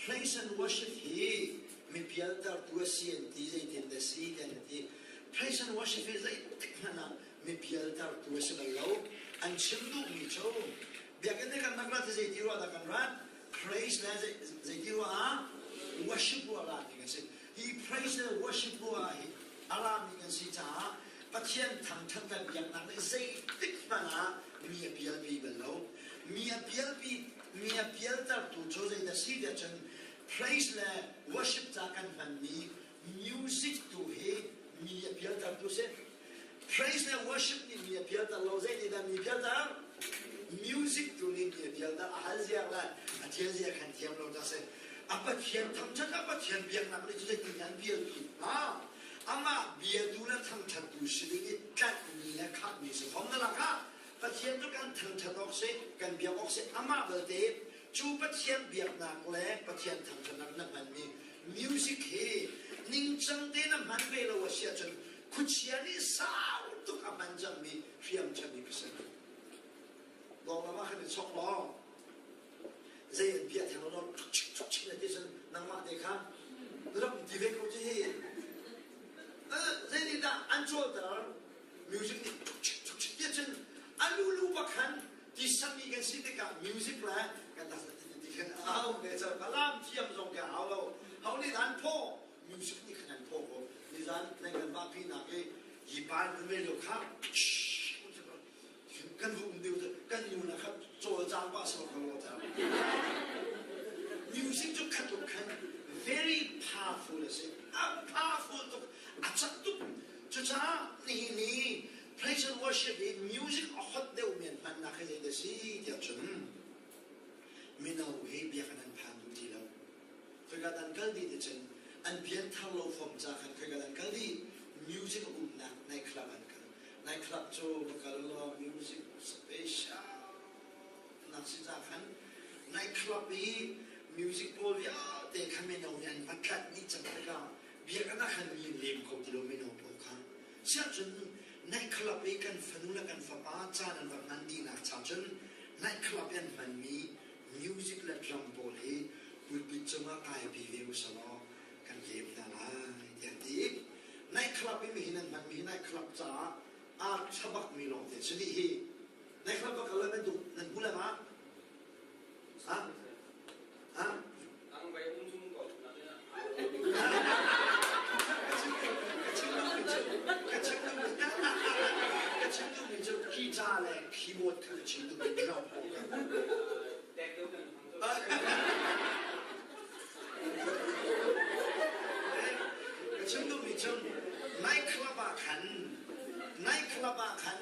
Praise and worship hi mi pialtertu a si an ti zeitin dah si ti an ti. Praise and worship hi zeitik hmanh ah mi pialtertu a si bal lo. An chim duhmi cu biakinn i kan rak rat hi zeiti ruah dah kan rat? Praise le zeiti ruah ah worship ruah ra ti kan si. Hi praise le worship ruah hi a rami kan si caah Pathian thangṭhat le biaknak nih zeitik hmanh ah mi a pialpi bal lo. Mi a pialpi mi a pialtertu cu zeidah si tiah cun praise le worship ca kan hmanmi music tu hi mi a pialtertu si. Praise le worship nih mi a pialter lo zeitindah mi pialter? Music tu nih mi a pialter a hal ziar le a thial zia khan thiam lo ta si. A Pathian thangṭhat a Pathian biaknak nih cu zeitindah an pialpi hnga? Amah biatu le thangṭhattu si ding i tlanhmi le khahmi si fom na lakah Pathian cu kan thangṭhat awk si, kan biak awk si, amah belte cu Pathian biaknak le Pathian thangṭhatnak na hmanmi music hi ningcang te na hman ve lo a si ahcun khuachia nih sau tuk a hman cangmi hriam ṭhami ka si. Lawng ah khan i chok law zei an bia theng lo chik chuk chik na ti cun nangmah te kha rak ti ve ko ti hi zei nih dah an cawlter music nih chik chuk chik ti cun a lulu bakhan ti sami kan si tikah music le kan ta ti khan au ve cang alam thiam zong ke au lo ho nih an phaw music nih khan an phaw ko nizan nan kan va pi nak i hi pan kan ve lo kha kan va um deuh kan nu na kha cawlcang pah sawh ko ta music cu khat tuk khan very powerful a si a powerful tuk a cak tuk cucaah nihin ni praise and worship i music a hot deuh men hmannak hi zei si tiah cun mino hi biakinn an phan duh ti lo khoika dan kal dih ti cun an pian thar lo fom ca khan khoika dan kal dih music a umnak night club an kal Nightclub cu va kal law music special nak si ca khan nightclub i music pawl vialte kha mino nih an va tlanh dih cang tikah biakinn ah khan mi lem kho ti lo mino pawl kha siahcun nightclub i kan fanu le kan fapa caan an va hman dihnak cha cun nightclub i an hmanmi music le drum pawl hi pulpit cungah kaipi ve usalaw kan lem hna lai tiah ti Nightclub i mihin an hmanmi hi nightclub caah aa ṭha bakmi lawngte si dih hi. Nightclub va kal nan duh nan hmu le ma? Ha? Ha? Ang vai um zum ko Ka chim duhmi ka chim duhmi cu guitar le keyboard kha ka chim duhmi drum pawl kha. Ka chim duhmi cu nightclub ah khan nightclub ah khan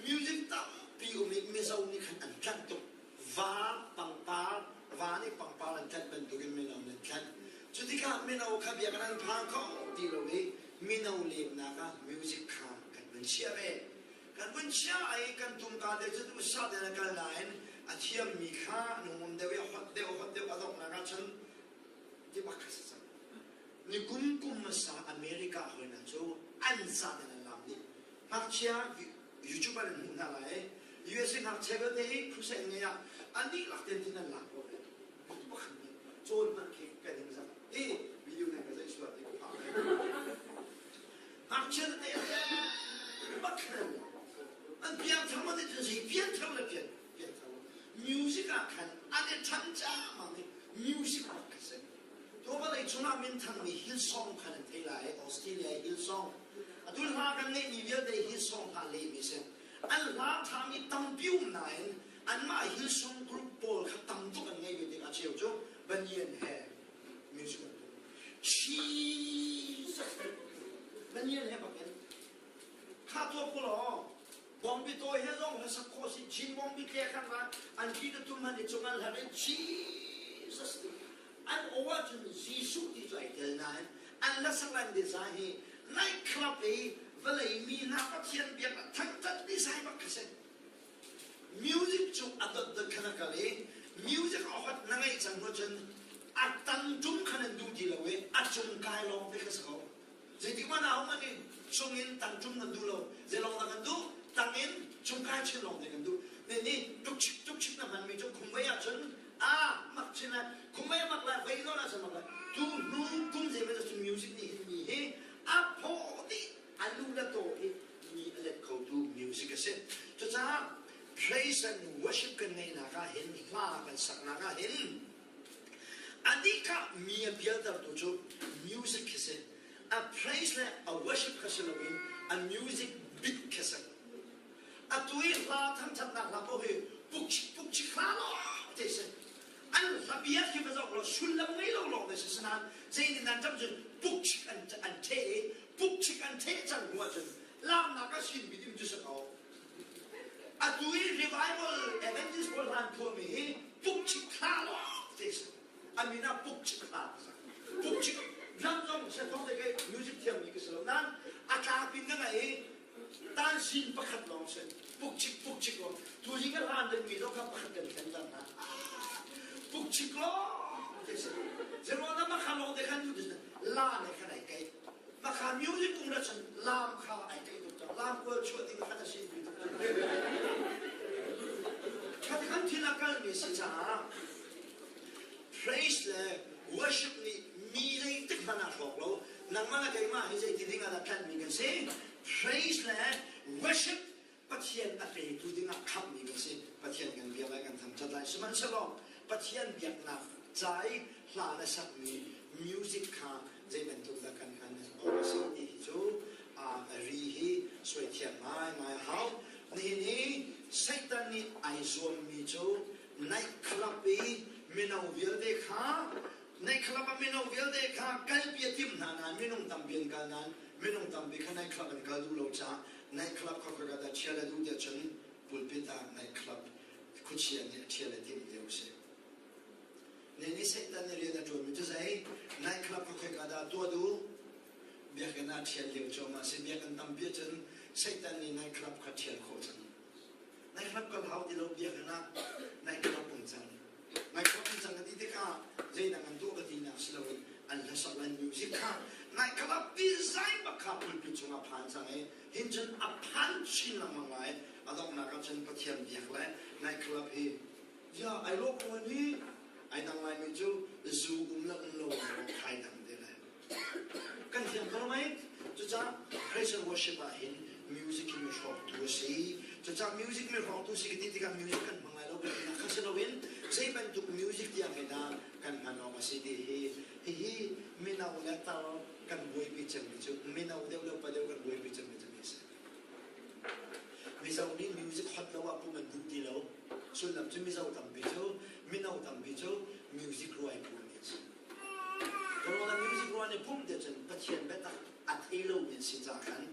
music tampi um i Mizo nih khan an tlanh tuk. Va pangpar va nih pangpar an tlanh bantukin mino nih an tlanh. Cu tikah mino kha biakinn an phan kho ti lo i mino lemnak ah music kha kan vun chiah ve. Kan vun chia i kan tumka te cu duhsah tein a kal nain a thiammi kha nungum deuh i a hot deuh hot deuh a donghnak ahcun ti bak kha si cang. Ni kum kum hmasa America hawina cu an za in an lam dih. Ngakchia YouTube an hmuh hna lai. USA ngakchia vialte hi crusade ngei ah an dihlak tein tin an lak ko. Pakhat nih cawn hmanh khi kan ning zak. Hi video nan ka zeih sual ti ka phang. Ngakchia tete bak khan an piangthar ma nih cun zei piangthar le pian piangthar music ah khan an i ṭhan camang i music bak kha si. To vawlei cungah minthangmi Hillsong khan an thei lai Australia Hillsong. Atu hla kan ngeihmi vialte Hillsong hla lehmi si. An hla ṭhami tampi um nain anmah Hillsong group pawl kha tam tuk an ngei ve tikah cheu cu Banyan he music an tuah. Jesus Banyan he bakin kha tuah ko law bawngbi tawi he zong hlasak khawh si Chin bawngbi tle khan ra an ki ka tum han i cung an hlat in Jesus ti an aw ahcun Jesuh ti cu ai tel nain an hlasak lan design hi night club i vawlei mi hna Pathian biak thangthat design bak kha si Music cu a dotdot khan a kal i music a hot na ngeih cang hnu cun a tang tum khan an duh ti lo i a cung kai lawng te kha si ko. Zeitik hmanh ah hmanh in cung in tang tum kan duh lo. Zeilawng dah kan duh? Tang in cung kai chin lawng te kan duh. Ne nih tukchik tukchik na hmanmi cu khumvei ahcun a mak chin lai. Khumvei a mak lai vei nawn ahcun. kan saknak ah hin anih kha mi a pialtertu cu music khi si. A praise le a worship kha si loin a music bit khi si. Atu i hla thangṭhatnak hla paoh hi pukchik pukchik hla lawng te si. An hla bia khi va zoh law sullam ngei lo lawng te si. Sinain zeitin nan ṭam cun pukchik an an ṭheh i pukchik an ṭheh cang hnu ahcun laamnak a sin mi ding cu si ko. Atu i revival Adventist pawl hlan phuahmi hi pukchik hla lawng te si. A min ah pukchik hla ti si. Pukchik lam zong sethong te kai music thiammi ka si lo nain a tlakpin ka ngaih i tansin pakhat lawng si. Pukchik pukchik lawng. Tuzing ka hlan dingmi zong kha pakhat kan thlen cang hna. Pukchik lawng te si. Zeruang dah makha lawng te khan tu la ne khan ai kai. Makha music ung ra cun lam kha ai kai tuk cang. Lam kual chuah ding khan a si. Khat khan thil a kalmi si caah praise le worship nih mi zeitik hmanh ah hrawk lo. Nangmah le keimah hi zeiti ding ah dah tlanhmi kan si? Praise le worship Pathian a petu dingah khamhmi kan si. Pathian kan biak lai, kan thangṭhat lai. Sihmanhsehlaw Pathian biaknak ca i hla na sakmi music kha zei bantuk dah kan hman awk a si ti hi cu ri hi suai thiam ngaingai a hau. Nihin i Satan nih ai zuammi cu night club i mino vialte kha night club ah mino vialte kha kalpi a timh hna nain minung tampi an kal nain minung tampi kha night club an kal duh lo caah night club kha khoika dah ṭhial a duh tiah cun pulpit ah night club khuachia nih a ṭhial a timh lio a si. Nih nih Satan nih rian a ṭuanmi cu zei night club kha khoika dah tuah duh biakinn ah ṭhial lio cuahmah a si. Biakinn tampi ahcun Satan nih night club kha ṭhial khawh cang. Night club kal hau ti lo biakinn ah night club um cang. Night club um cang ka ti tikah zeidang an tuah ka tinak si loin an hlasak le an music kha night club design bak kha pulpit chungah phan cang i hin cun a phan chin lengmang lai. A donghnak ah cun Pathian biak le night club hi ya ai lawh ko ni ai dang laimi cu zu um le um lo ai dang te le kan thiam ko mei. Cucaah praise and worship ah hin music hi mi hrawktu a si. Cucaah music mi hrawktu si ka ti tikah music kan hmang lai lo kan tinak kha si loin zei bantuk music tiang hi dah kan hman awk a si ti hi hihi mino le tar kan buaipi cemmi cu mino deuh le upa deuh kan buaipi cemmi cu a si. Mizo nih music hot lo ah pum an duh ti lo. Sullam cu Mizo tampi cu mino tampi cu music ruai pum an si. Corona music ruah nih pum te cun Pathian biatak a thei lomi an si caah khan.